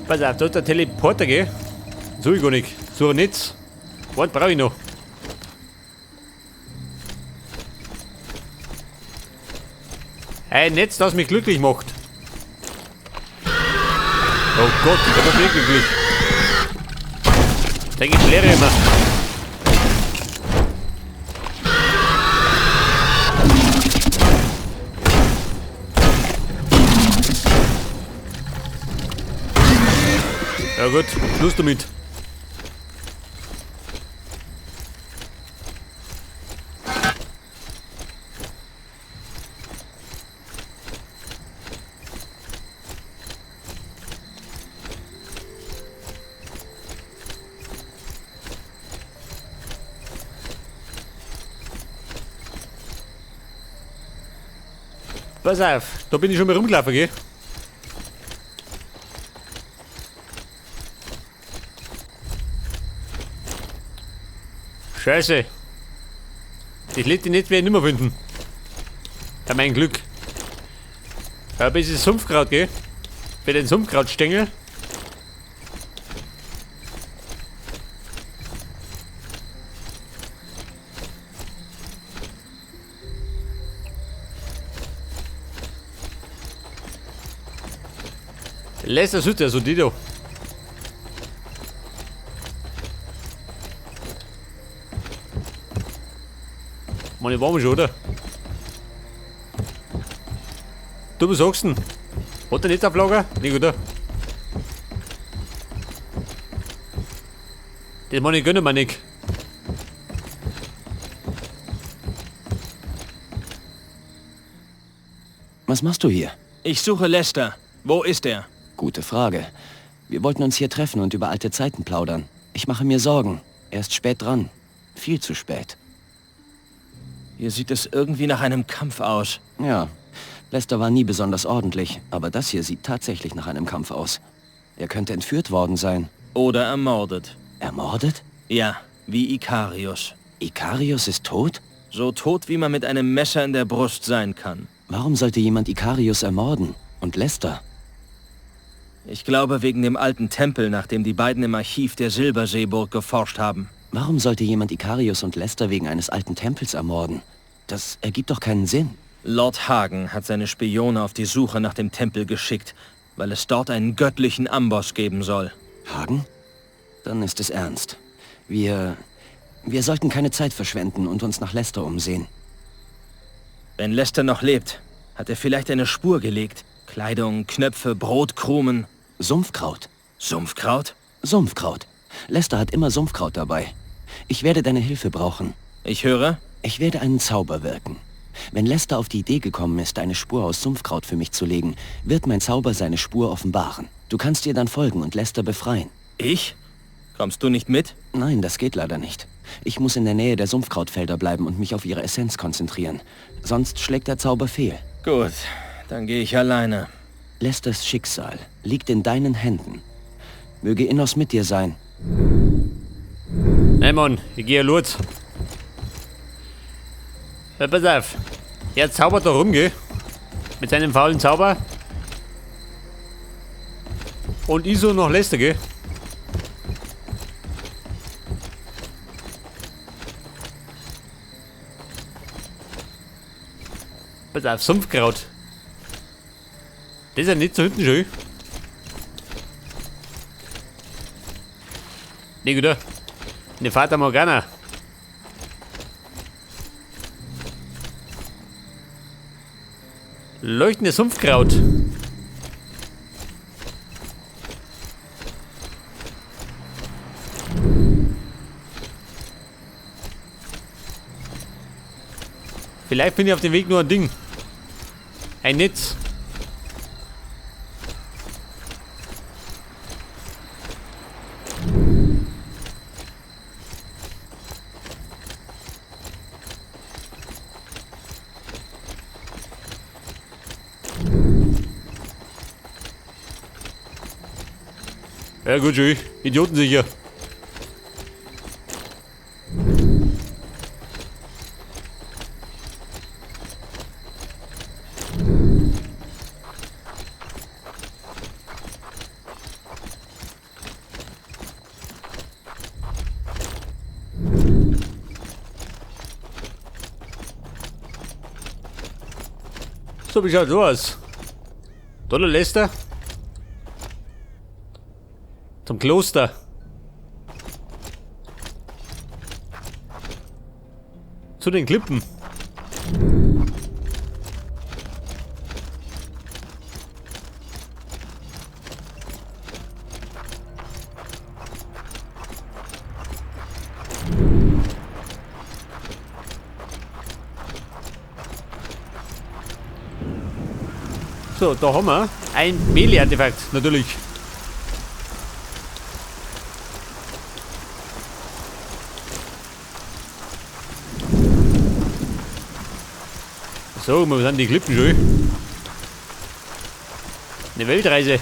Pass auf, da ist der Teleporter, gell? So ich gar nicht. So ein Netz. Was brauche ich noch? Ein Netz, das mich glücklich macht. Oh Gott, ich bin wirklich glücklich. Da geht Leere immer. Ja gut, Schluss damit. Pass auf, da bin ich schon mal rumgelaufen, gell? Scheiße. Das letzte Netz werde ich nicht mehr finden. Ja, mein Glück. Ja, ein bisschen Sumpfkraut, gell? Für den Sumpfkrautstängel. Lester Sütter, so die da. Meine waren wir schon, oder? Du, was sagst du denn? Hat der nicht auf Lager? Nicht, oder? Das meine ich gönnen wir nicht. Was machst du hier? Ich suche Lester. Wo ist er? Gute Frage. Wir wollten uns hier treffen und über alte Zeiten plaudern. Ich mache mir Sorgen. Er ist spät dran. Viel zu spät. Hier sieht es irgendwie nach einem Kampf aus. Ja, Lester war nie besonders ordentlich, aber das hier sieht tatsächlich nach einem Kampf aus. Er könnte entführt worden sein. Oder ermordet. Ermordet? Ja, wie Ikarius. Ikarius ist tot? So tot, wie man mit einem Messer in der Brust sein kann. Warum sollte jemand Ikarius ermorden? Und Lester? Ich glaube, wegen dem alten Tempel, nach dem die beiden im Archiv der Silberseeburg geforscht haben. Warum sollte jemand Ikarius und Lester wegen eines alten Tempels ermorden? Das ergibt doch keinen Sinn. Lord Hagen hat seine Spione auf die Suche nach dem Tempel geschickt, weil es dort einen göttlichen Amboss geben soll. Hagen? Dann ist es ernst. Wir sollten keine Zeit verschwenden und uns nach Lester umsehen. Wenn Lester noch lebt, hat er vielleicht eine Spur gelegt. Kleidung, Knöpfe, Brotkrumen. Sumpfkraut. Sumpfkraut? Sumpfkraut. Lester hat immer Sumpfkraut dabei. Ich werde deine Hilfe brauchen. Ich höre? Ich werde einen Zauber wirken. Wenn Lester auf die Idee gekommen ist, eine Spur aus Sumpfkraut für mich zu legen, wird mein Zauber seine Spur offenbaren. Du kannst ihr dann folgen und Lester befreien. Ich? Kommst du nicht mit? Nein, das geht leider nicht. Ich muss in der Nähe der Sumpfkrautfelder bleiben und mich auf ihre Essenz konzentrieren. Sonst schlägt der Zauber fehl. Gut, dann gehe ich alleine. Lesters Schicksal liegt in deinen Händen. Möge Innos mit dir sein. Nein, Mann, ich gehe ja los. Ja, pass auf. Er zaubert da rum, gell? Mit seinem faulen Zauber. Und ich so noch Lester, gell? Pass auf, Sumpfkraut. Das ist ja nicht so hinten schön. Nee, gut. Eine Fata Morgana. Leuchtendes Sumpfkraut. Vielleicht finde ich auf dem Weg nur ein Ding. Ein Netz. Ja gut, schön. Idioten sicher. So, wie schaut so aus? Da der Lester. Zum Kloster. Zu den Klippen. So, da haben wir ein Melee-Artefakt, natürlich. So, wir sind die Klippen schon. Eine Weltreise.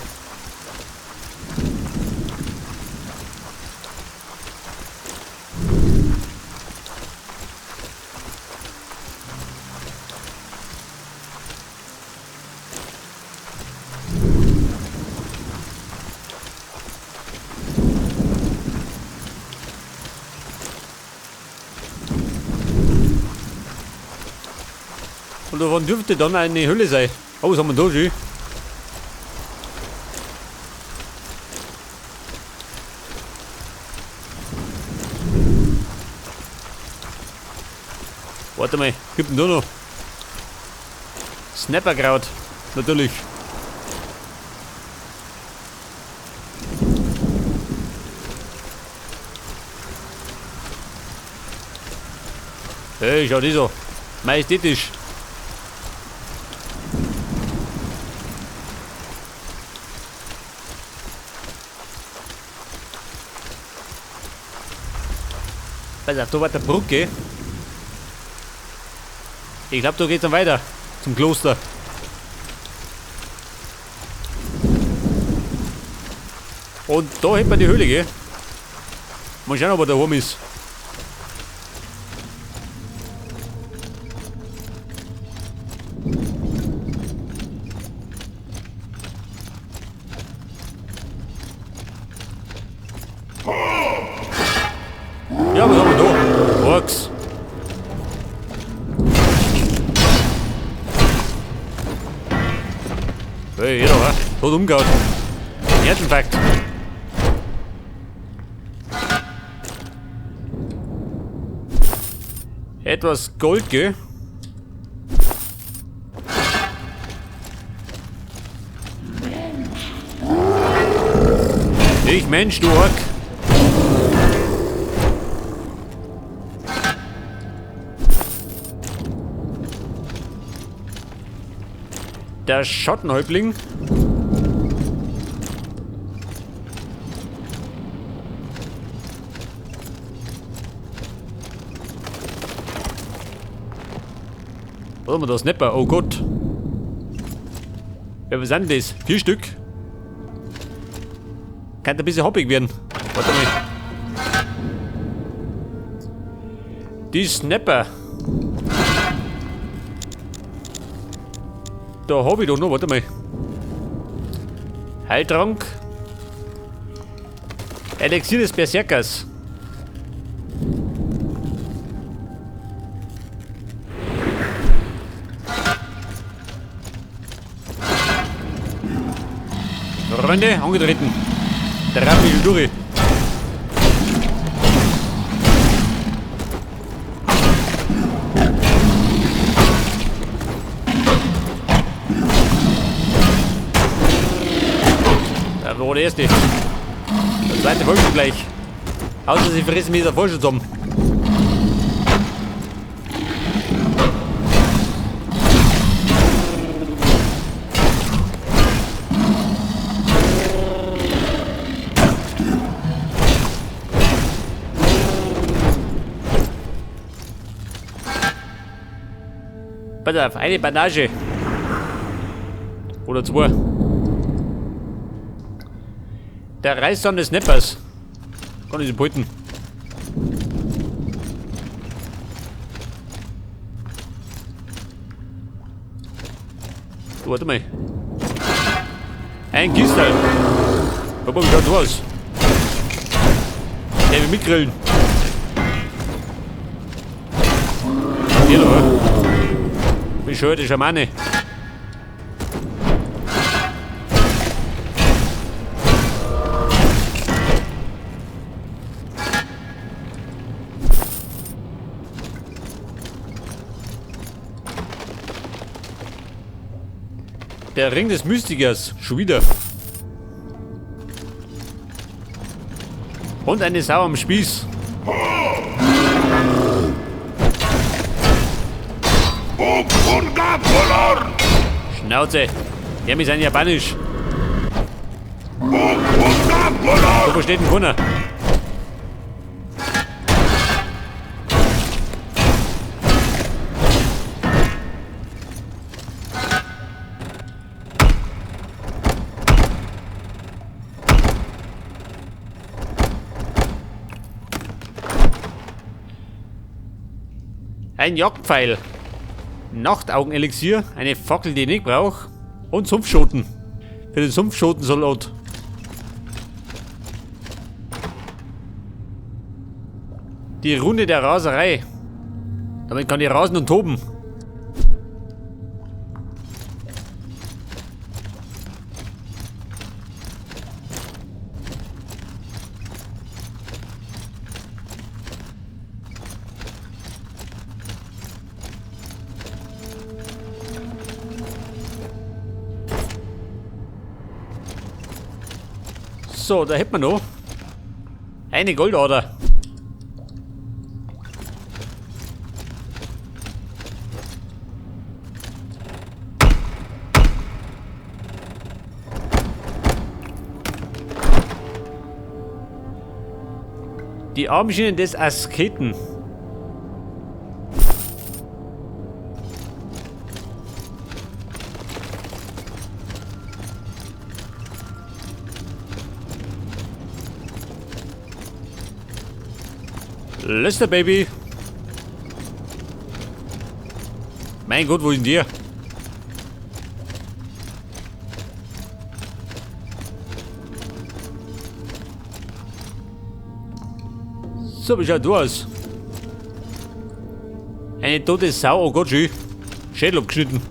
Und davon dürfte dann eine Höhle sein. Oh, was haben wir da schon? Warte mal, gibt denn da noch? Snapperkraut, natürlich. Hey, schau die so. Majestätisch. Pass auf, da war der Brücke. Ich glaube, da geht's dann weiter zum Kloster. Und da hätten wir die Höhle, gell? Mal schauen, ob er daheim ist. Ja, was haben wir da? Orks. Hey, jeder, wa? Tot umgehauen. Herzinfarkt. Etwas Gold, gell? Ich Mensch, du Ork. Der Schottenhäuptling. Was haben wir da? Snapper? Oh Gott. Ja, was sind das? 4 Stück? Könnte ein bisschen hoppig werden. Warte mal. Die Snapper. Da hab ich doch noch, warte mal. Heiltrank. Elixier des Berserkers. Freunde, angetreten. Der Rahmen ist durch. Da war der erste. Der zweite folgt schon gleich. Außer sie fressen mich davor schon zusammen. Pass auf, eine Bandage. Oder zwei. Der Reißzahn des Snappers. Kann ich sie behalten. Du, warte mal. Ein Kistel. Guck mal, wie schaut das aus? Der will mitgrillen. Hier da. Bescheuerte Schamane. Der Ring des Mystikers. Schon wieder. Und eine Sau am Spieß. Schnauze. Der mit sein Japanisch. So versteht ein keiner. Ein Jagdpfeil. Nachtaugenelixier, eine Fackel, die ich nicht brauche. Und Sumpfschoten. Für den Sumpfschotensalat. Die Runde der Raserei. Damit kann ich rasen und toben. So, da hätten wir noch eine Goldader. Die Armschienen des Asketen. Lester Baby. Mein Gott, wo ist denn der? So, wie schaut du aus? Eine tote Sau, oh Gott, schön. Schädel abgeschnitten.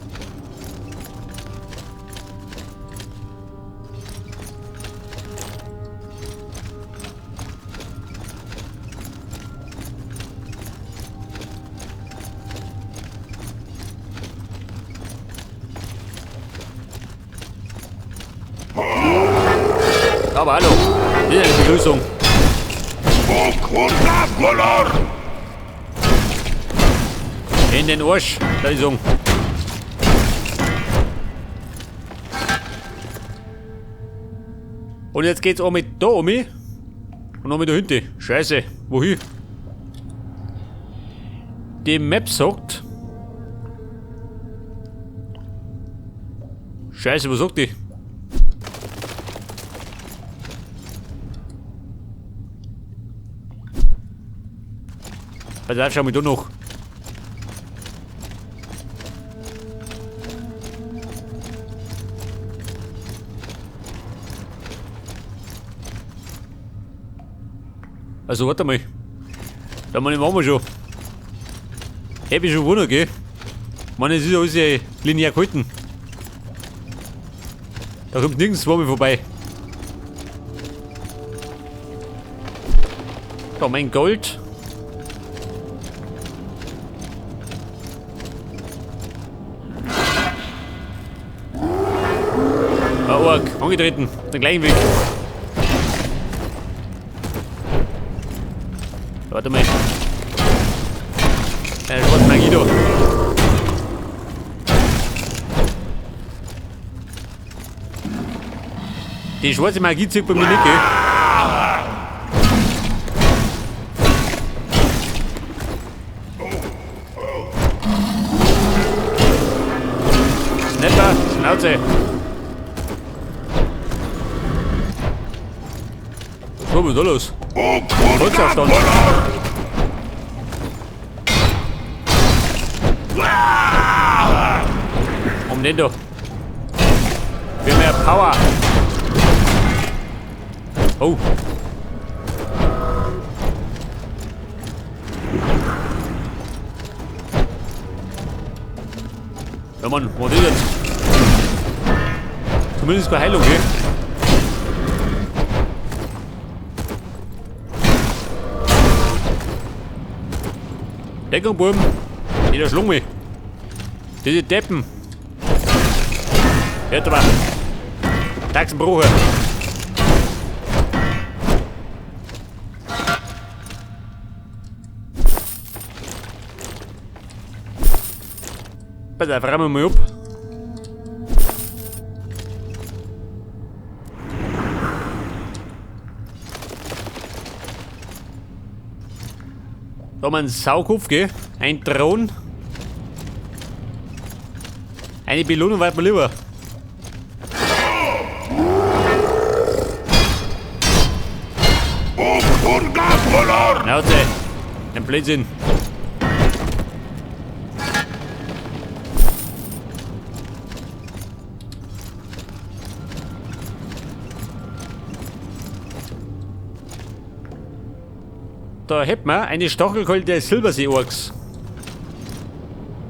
Aber hallo, das ist eine Begrüßung. In den Arsch, da ist er. Und jetzt geht's auch mit da um mich. Und noch mit da hinten. Scheiße, wohin? Die Map sagt. Scheiße, was sagt die? Pass auf, schau mal da noch. Also warte mal. Da meine machen wir schon. Hab ich schon gewundert, gell? Ich meine, es ist ja alles linear gehalten. Da kommt nirgends mehr vorbei. Da mein Gold. Ah, arg, angetreten, den gleichen Weg. Warte mal. Eine schwarze Magie da. Die schwarze Magie zieht bei mir nicht, gell? Snapper, Schnauze. Was ist da los? Holzaufstand. Um den da. Für mehr Power. Oh. Ja Mann, was ist jetzt? Zumindest bei Heilung, gell? Deckung, Buben. Jeder schlug mich. Diese Deppen. Hört mal. Taxenbruche. Pass auf, räumen wir mal ab. Da haben wir einen Saukopf, gell? Ein Thron. Eine Belohnung war mir lieber. Schnauze! Ein Blödsinn! Da hätten wir eine Stachelkeule der Silbersee-Orks.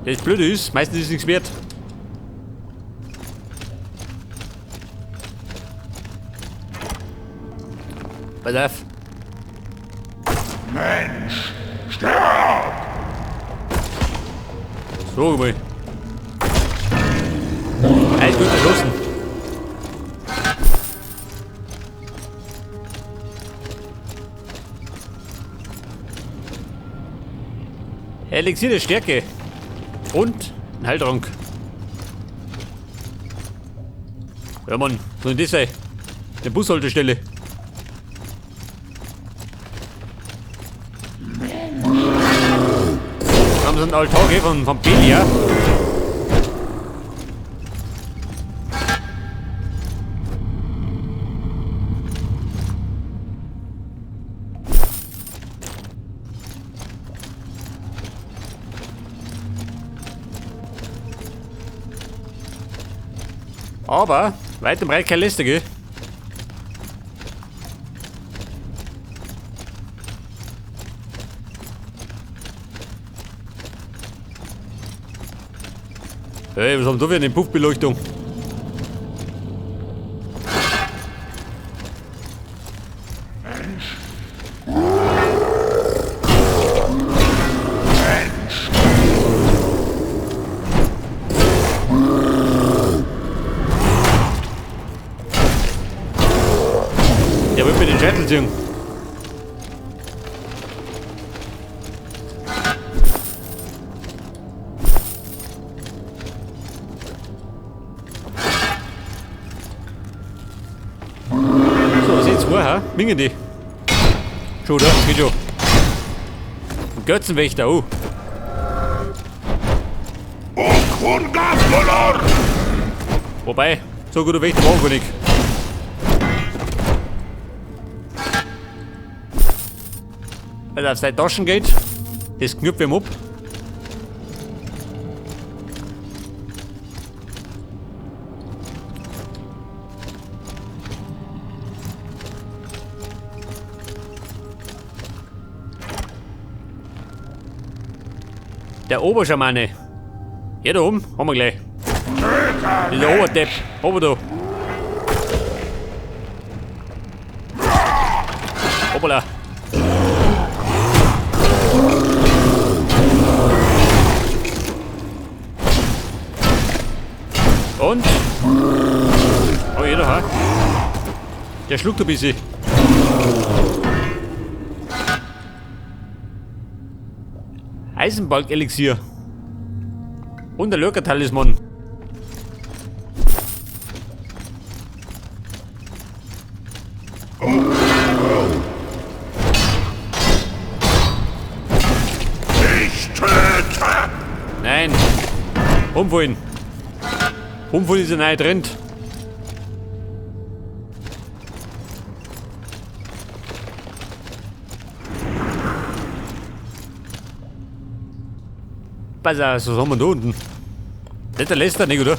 Das Blöde ist, meistens ist nichts wert. Pass auf. Mensch, stirb! So mal. Alles gut erschossen. Elixier der Stärke. Und ein Heiltrank. Ja Mann, soll denn das sein? Eine Bushaltestelle. Da haben sie einen Altar, gell, von Belia. Aber weit und breit kein Lester, gell? Hey, was haben wir da für eine Puffbeleuchtung? Mensch. Mensch. Der will mir den Scheitel ziehen. So, was ist jetzt vorher? Mingen die. Schon, oder? Geht schon. Ein Götzenwächter, oh. Wobei, so guter Wächter war gar nicht. Weil er auf seine Taschen geht, das knüpft ihm ab. Der Oberschamane. Hier da oben, haben wir gleich. Dieser Oberdepp, oben da. Hoppala. Und? Oh, jeder, ha? Der schluckt ein bisschen. Eisenbalg-Elixier. Und der Lurker-Talisman. Ich töte! Nein! Umfallen! Umfallen ist ein neuer Trend. Pass auf, was haben wir da unten? Nicht der Lester, nicht, oder?